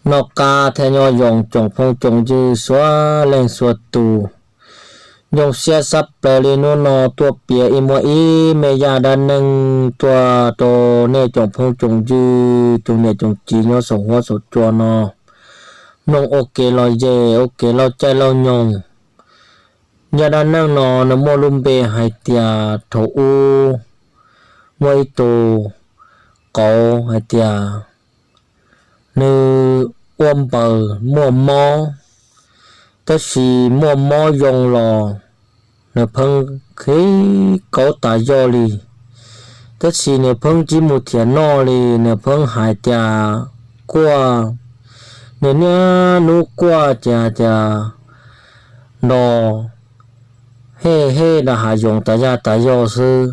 Noj qab thiab nyob zoo tsoom phooj tsoom ywg suav leej suav tus. Zoo siab sab plaws li hnub no tuaj piav ib muaj ib me zaj dab neeg tuaj rau nej tsoom phooj tsoom ywg tsoom niam tsoom txiv nyob saum huab saum cua no mloog ua kev lom zem ua kev lom caij lom nyoog. Zaj dab neeg no nws muaj lub npe hais tias thaum ub muaj ib tug kauv hais tias nws ua npaws muaj mob, tab sis muaj mob zoo los nws pheej khib kauv tas zog li. Tab sis nws pheej tsis mus thiav noj li, nws pheej hais tias kuaj, nws niaj hnub kuaj ces hais tias nrog hej hej nram hav zoov tas zaj tas zog xwb.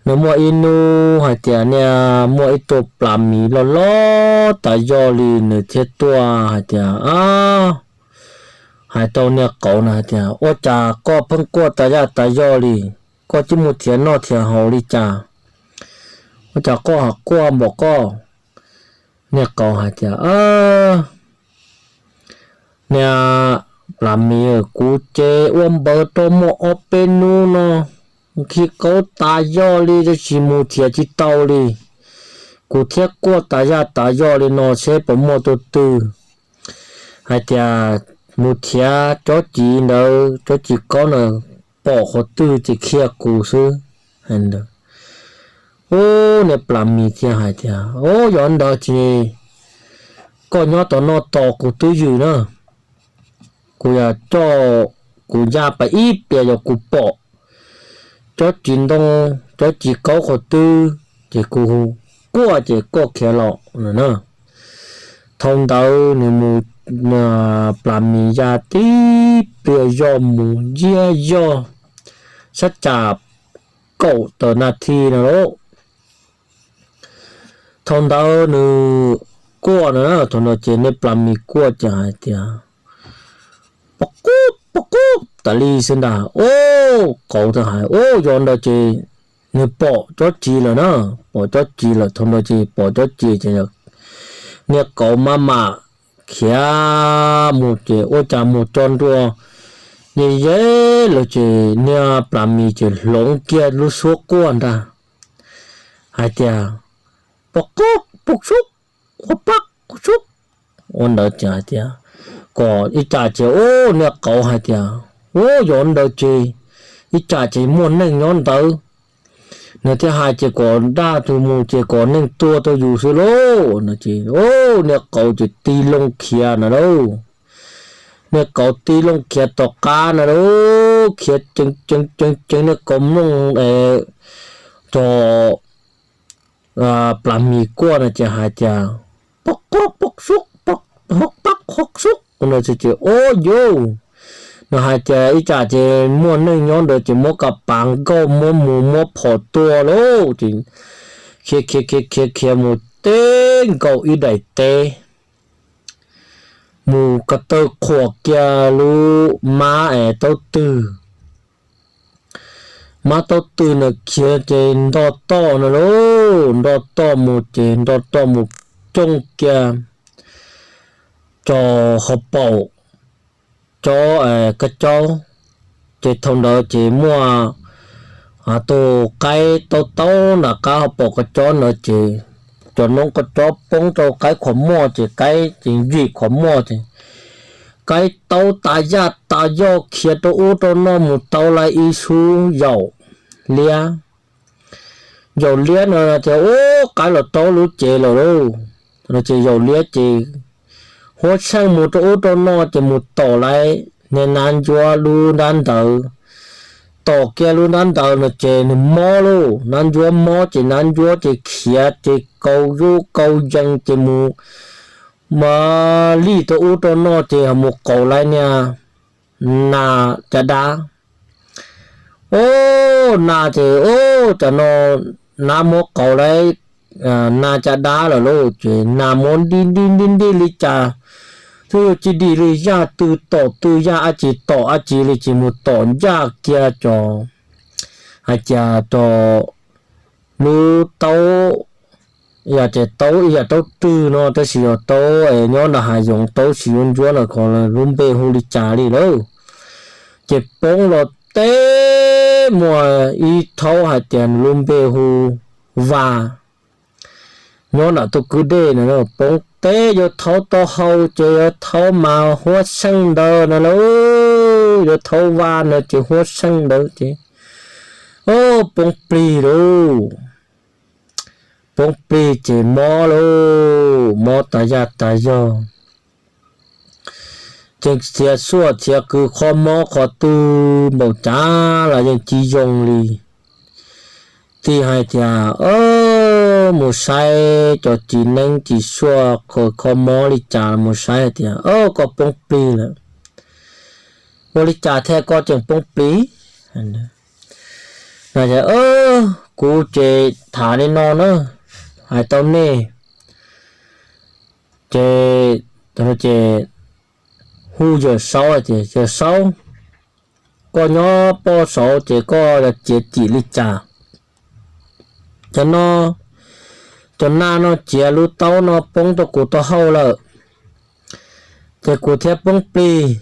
Nws muaj ib hnub hais tias niaj muaj ib tug plas mis loj loj tas zog li nws thiaj tuaj hais tias, hais rau niag kauv na hais tias, ua cas koj pheej kuaj tas zaj tas zog li? Koj tsis mus thiav noj thiav haus li cas? Ua cas koj ho kuaj npaum koj? Niag kauv hais tias, niag plas mis, kuv ces ua npaws rau muaj ob peb hnub no, khib kauv tas zog li, tab sis mus thiav tsis tau li. Kuv thiaj kuaj tas zaj tas zog li no seb puas muaj tus twg hais tias mus thiav tsob txiv ntawd, tsob txiv kaub ntawd pom qhov twg ces qhia kuv xwb. Ub, niag plas mis thiaj hais tias, ub, yog ntawd ces koj nyob tom no tos kuv twj ywm na, kuv yog coj kuv ya pas ib pliag yog kuv pom tsob txiv ntoo, tsob txiv kaub qhov twg ces kuv kuaj ces koj khiav los no na. Thaum ntawd nws mus, plas mis ya tib pliag zog mus ziab zog, sab tsam kaum tawm nas this no lauj. Thaum ntawd nws kuaj no, thaum ntawd ces niag plas mis kuaj ces hais tias, pov qub pov qub tas li xwb ntag. Ub, kauv thiaj hais, ub, yog ntawd ces nws pom tsob txiv lawm na, pom tsob txiv lawm. Thaum ntawd ces pom tsob txiv ces niag kauv maj mam khiav mus ces ua cas mus tso nruas ye ye lawm ces niag plas mis ces hloov kiag lub suab quaj ntag, hais tias, pov qub pov sub, quaj pab quaj sub. Ua ntawd ces hais tias, kom ib tsam ces ub, niag kauv hais tias, ub, yog ntawd ces ib tsam ces muaj neeg nyob ntawd, nws thiaj hais ces kom daj tus mus ces kom neeg tua tau yus xwb lauj. Ces niag kauv ces tig loo khiav na lauj. Niag kauv tig loo khiav tom qab na lauj, khiav ceev ceev ceev ceev, niag kauv mloog cov plas mis kuaj no ces hais tias, pov qub pov sub, pov qub pov sub no ces, ub, yus, nws hais tias ib tsam ces muaj neeg nyob ntawd ces muab kas pav nkaug, muab mus muab phom tua lauj. Ces khiav khiav khiav khiav khiav mus teb nkaus ib daim teb, mus ko taw qhuas kiag lub mab es taub twg. Mab taub twg na khiav ces nto toj no lauj, nto toj mus ces nto toj mus cooj kiag tso hauv paus cov kab cob. Ces thaum ntawd ces muaj tus qaib taub taub nram qab hauv paus kab cob ntawd ces cov noob kab cob poob rau qaib qhuas muaj ces qaib ces vim qhuas muaj ces qaib taub tas yaj tas yog khiav rau ub rau no mus tau lawm ib xub yaum liab. Yaum liab no tias, ub, qaib los tau lub cev lawm lauj. No ces yaum liab ces huab seej mus rau ub rau no ces mus tom lawm niag nab ncuab lub nrab ntawd. Tom kiag lub nrab ntawd no ces nws mob lauj, nab ncuab mob ces nab ncuab ces khiav ces kaus zuj kaus yees ces mus lij rau ub rau no ces mus qaum lawm niag nas caj dab. Ub, nas ces ub, cov no nas muab qaum lawm nas caj dab lawm lauj. Ces nas muab nti nti nti nti li cas twb yuav tsis dim li, yaj twg tom twg, yaj dab tsi tom dab tsi li ces mus tom ncaj kiag cov, hais tias cov lub taub yam ces taub ib yam taub twg no tab sis yog taub nyob nram hav zoov taub tsis yuav ntsuab no ko lub npe hu li cas li lauj. Ces Poob los teb muaj ib thaub hais tias nws lub npe hu Vas, nyob nram tus kwj dej no. Poob teb yawg thaub taub hau ces yawg thaub mas huab seej ntawd no lauj, yawg thaub Vas no ces huab seej ntawd ces, o, Poob plig lauj. Poob plig ces mob lauj, mob tas yaj tas yog. Ces txiav xuaj txiav kws kho mob qhov twg npaum cas los yeej tsis zoo li. Tij hais tias, mus saib cov txiv neeb txiv suav kho mob li cas los mus saib hais tias, koj poob plig lawm. Ua li cas thiaj koj tseem poob plig? Kuv ces tham li no na, hais tau nej. Ces, ces hu Yawm Saub hais tias, Yawm Saub, koj nyob poj saud ces koj yog txiav txim li cas? Cov no, cov nag no txiav lub taub no poob rau kuv taub hau lawm, ces kuv thiaj poob plig.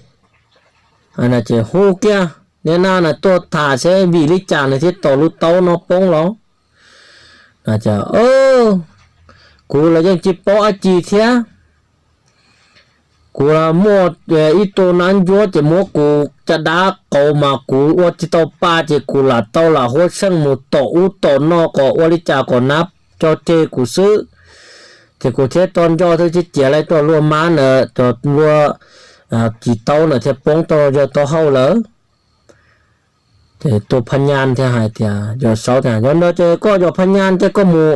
Ces hu kiag niag nag na tuaj tham seb vim li cas nws thiaj tom lub taub no poob los. Kuv los yeej tsis paub dab tsi thiab. Kuv muaj ib tug nab ntsuab ces muab kuv caj dab qauv mas kuv ua tsis tau pa ces kuv lam tau lam huab seej mus tom ub tom no kom ua li cas kom nab tso tseg kuv xwb. Ces kuv thiaj tso nco thiab tsis ciav li cov luag mab na, cov luag txiv taub na thiaj poob rau yawg taub hau lawm. Ces tus phab nyas thiaj hais tias, Yawm Saub tias, Yog ntawd ces koj yog phab nyas ces koj mus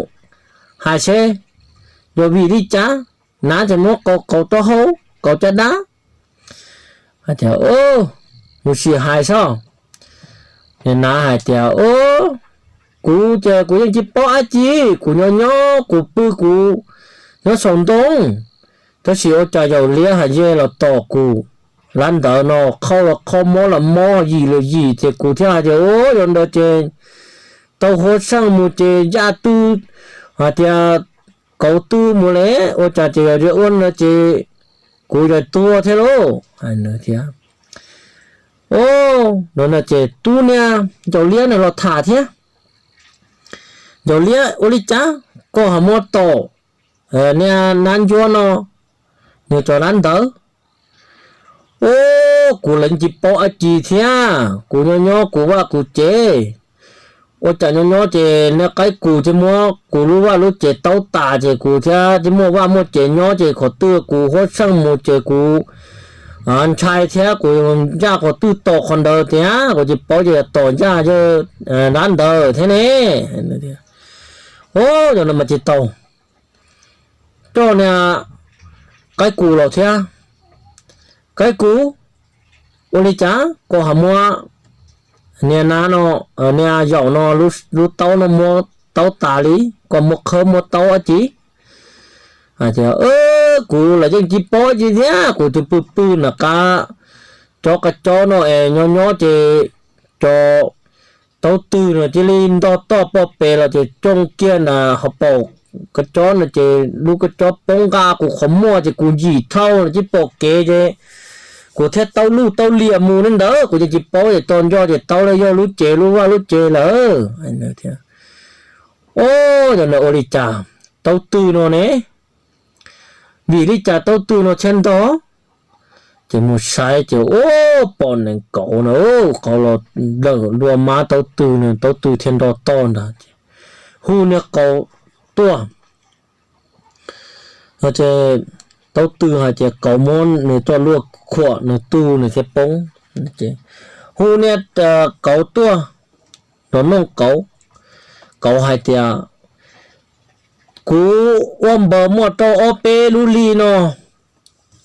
hais seb yog vim li cas nab tseem muab qauv taub hau, qauv caj dab. Hais tias, Mus sim hais saib. Ces nab hais tias, Kuv ces kuv yeej tsis paub dab tsi, kuv nyob nyob kuv pw kuv nyob saum ntoo, tab sis ua cas Yaum Liab Has Yej los tom kuv. Lab ntawd no qhau los qhau, mob los mob, yim los yim, ces kuv thiaj hais tias, Ua yog ntawd ces tau huab seej mus ces yaj twg hais tias kauv twg mus li, ua cas ces yog ua ntawd ces kuv yog tuag thiab lauj. Ua no ces tub niag Yaum Liab nws los tham thiab. Yaum Liab, ua li cas koj ho muab tom niag nab ntsuab no nws cov lab ntawd? Ua, kuv los tsis paub dab tsi thiab, kuv nyob nyob kuv vaj kuv tsev, ua cas nyob nyob ces niag qaib qus thiaj muab kuv lub vaj lub tsev taub tas ces kuv thiaj tsis muaj vaj muaj tsev nyob ces qhov twg kuv huab seej mus ces kuv ntshai thiab kuv ncaj qhov twg tom qhov ntawd tiag, kuv tsis paub ces yog tom ncaj yawg nab ntawd thiab ne. Ua, yog no mas tsis tau, coj niag qaib qus los thiab. Qaib qus, ua li cas koj ho muab niag nab no, niag Yaum no lub taub no muab taub tas li, koj muab qhawb muab taub dab tsi? Hais tias, Kuv los yeej tsis paub dab tsi thiab, kuv tus pw pw nram qab cob qab cob no es nyob nyob ces cov taub twg no cia li ntog toj poj pes los ces tsoo kiag nram hauv paus qab cob no ces lub qab cob poob nqa kuv qhov muag ces kuv yim thauj los tsis pom kev ces kuv thiaj taub luj taub liam mus li ntawd, kuv yeej tsis paub ces tso nco ces taub li yog lub tsev lub vaj lub tsev lawm. Ua, yog no ua li cas taub twg no ne? Vim li cas taub twg no thiaj ntog? Ces mus saib ces ua pom nees kauv no, kauv los dawm dua mab taub twg no, taub twg thiaj nrog toj ntag ces hu niag kauv tuaj. Ces taub twg hais tias kauv muab nws txoj hlua khuam nws tug nws thiaj poob. Hu niag kauv tuaj los noog kauv. Kauv hais tias, Kuv ua npaws muaj rau ob peb lub hli no,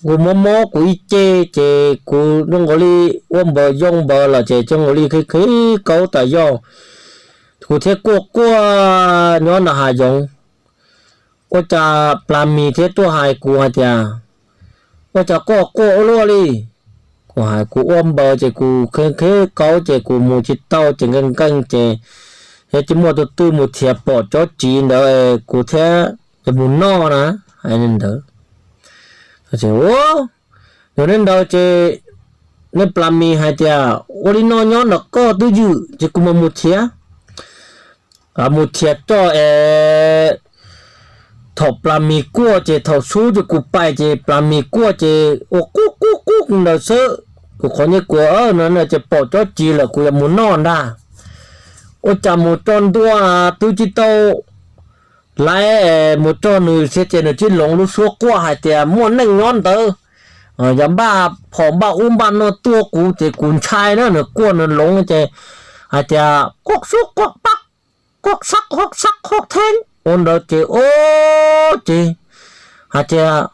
kuv mob mob kuv ib ce ces kuv zoo nkaus li ua npaws yoo npaws lawm ces zoo nkaus li khib khib kauv tas yog, kuv thiaj quaj quaj nyob nram hav zoov. Ua cas plas mis thiaj tuaj hais kuv hais tias, Ua cas koj quaj ua luaj li? Kuv hais kuv ua npaws ces kuv khib khib kauv ces kuv mus tsis tau ces nkees nkees ces yog tsis muaj tus twg mus thiav pom tsob tsiv ntawd kuv thiaj yuav mus noj na, hais li ntawd. Ua, yog li ntawd ces nej plas mis hais tias, ua li no nyob ntawm koj twb ywm ces kuv mam mus thiav. Mus thiav tso es thaum plas mis kuaj ces thaum xub ces kuv pais ces plas mis kuaj ces ua qub qub qub ntawd xwb. Kuv qhov nyuj kuav no ces pom cob ci lawm kuv yuav mus noj ntag. Ua cas mus tso ntua twb tsis tau laiv, mus tso nws thiab ces nws tsis loov lub suab quaj hais tias muaj neeg nyob ntawd, yog npaj phom npaj ub npaj no tuaj kuv ces kuv ntshai na, nws quaj nws loov ces hais tias koj sub koj pab, koj sab koj sab koj theeb ua ntawd ces ua ces hais tias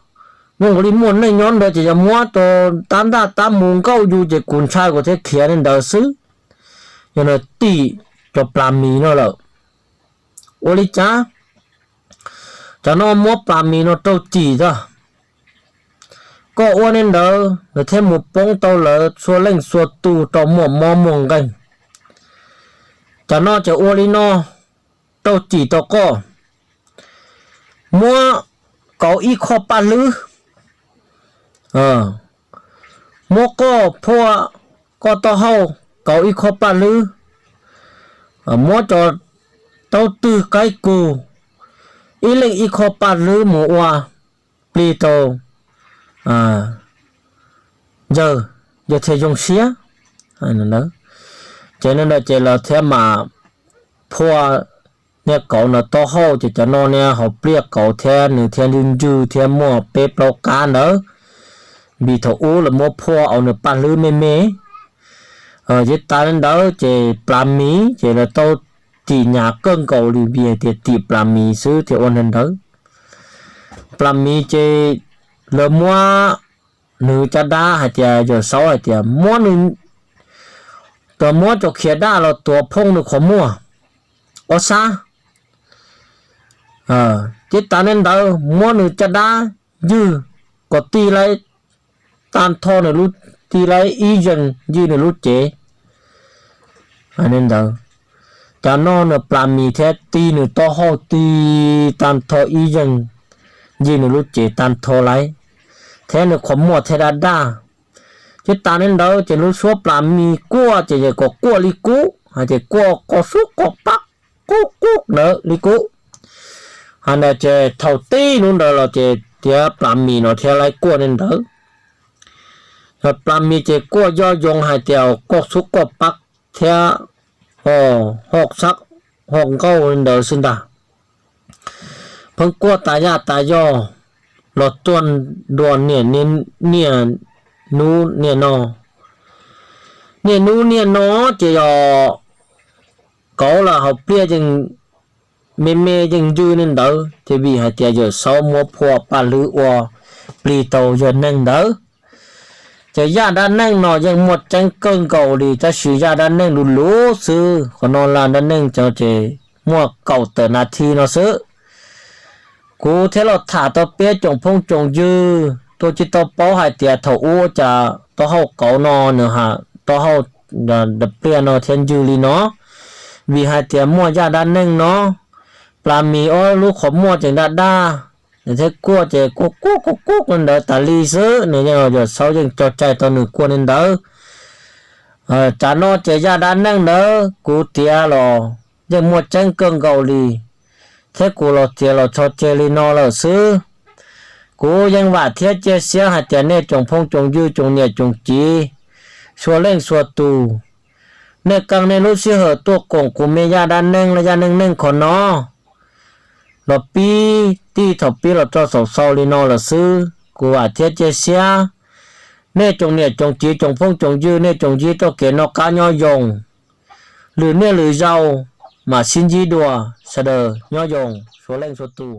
zoo nkaus li muaj neeg nyob ntawd ces yog muab rau tab ntaj tab mus nkauj yus ces kuv ntshai kuv thiaj khiav li ntawd xwb. Yog nws tim cov plas mis no lawm. Ua li cas? Cov no muab plas mis no rau tim tag. Koj ua li ntawd nws thiaj mus poob tau lawv txhua leej txhua tus rau muaj mob muaj nqeeg. Cov no ces ua li no, rau tim tau koj, muab kauv ib qho paj hlwb, muab koj phua koj taub hau kauv ib qho paj hlwb, muab cov taub twg qaib kug ib leeg ib qho paj hlwb mus ua plig tau ntawd, yog thiaj zoo siab. Ces no ces lawv thiaj mam phua niag kauv no taub hau ces cov no niag hauv pliaj kauv thiab nws thiaj ntswg ntswg thiab muaj peb plaub qab ntawd, vim thaum ub lawv muab phua au nws paj hlwb me me. Ces tas li ntawd ces plas mis ces lawv tau tim hnyav kawg nkaus li vim hais tias tim plas mis xwb thiaj ua li ntawd. Plas mis ces lawv muab nws caj dab hais tias yawm saub hais tias muab nws, muab cov khiav daj los tuav phooj nws qhov muag ob sab. Ces tas li ntawd muab nws caj dab ywg kom tig laib tag nrho nws lub, tig laib ib zeeg ywg nws lub cev. Hais li ntawd, cov no nws plas mis thiab tig nws taub hau tig tag nrho ib zeeg ywg nws lub cev tag nrho laib, thiab nws qhov muag thiab daj daj. Ces tas li ntawd ces lub suab plas mis kuaj ces kom kuaj li kub hais tias kuaj koj sub koj pab, kub kub ntawd li kub. Hais ntawd ces thaum tib hnub ntawd los ces tias plas mis no thiaj laib kuaj li ntawd. Plas mis ces kuaj yoj yoo hais tias koj sub koj pab thiab ho sab ho nqauj li ntawd xwb ntag. Pheej kuaj tas yaj tas yog los tuaj ntua niaj hnub niaj no. Niaj hnub niaj no ces yog kauv los hauv pliaj yeej me me yeej ntswg li ntawd ces vim hais tias yawm saub muab phua paj hlwb ua plig tau yawg neeg ntawd. Ces zaj dab neeg no yeej muaj tseeb kawg nkaus li tab sis zaj dab neeg luv luv xwb, qhov no zaj dab neeg ces muaj kaum tawm nas thi no xwb. Kuv thiaj los tham tau peb tsoom phooj tsoom ywg tuaj tsis tau paub hais tias thaum ub cas taub hau kauv no nws ha, taub hau pliaj no thiaj ntswg li no, vim hais tias muaj zaj dab neeg no, plas mis ob lub qhov muag tseem daj daj, nws thiaj kuaj ces kuaj kuj kuj kuj ntawd tas li xwb, nws yeej yawm saub yeej cog cai tau nws kuaj li ntawd. Tsam no ces zaj dab neeg ntawd kuv tiav los yeej muaj tseeb kawg nkaus li, thiab kuv los tiav los tso tseg li no lawm xwb. Kuv yeej vam thiab cia siab hais tias nej tsoom phooj tsoom ywg tsoom niam tsoom txiv, txhua leej txhua tus, nej keej nej lub sij hawm tuaj koom kuv me zaj dab neeg los zaj neej neeg qhov no los pib tij thaum pib los tso xaus xaus li no lawm xwb. Kuv vam thiab cia siab nej tsoom niam tsoom txiv tsoom phooj tsoom ywg nej tsoom ntsib txoj kev noj qab nyob zoo, lwm niaj lwm zaus mam sib ntsib dua. Sawv daws nyob zoo txhua leej txhua tus.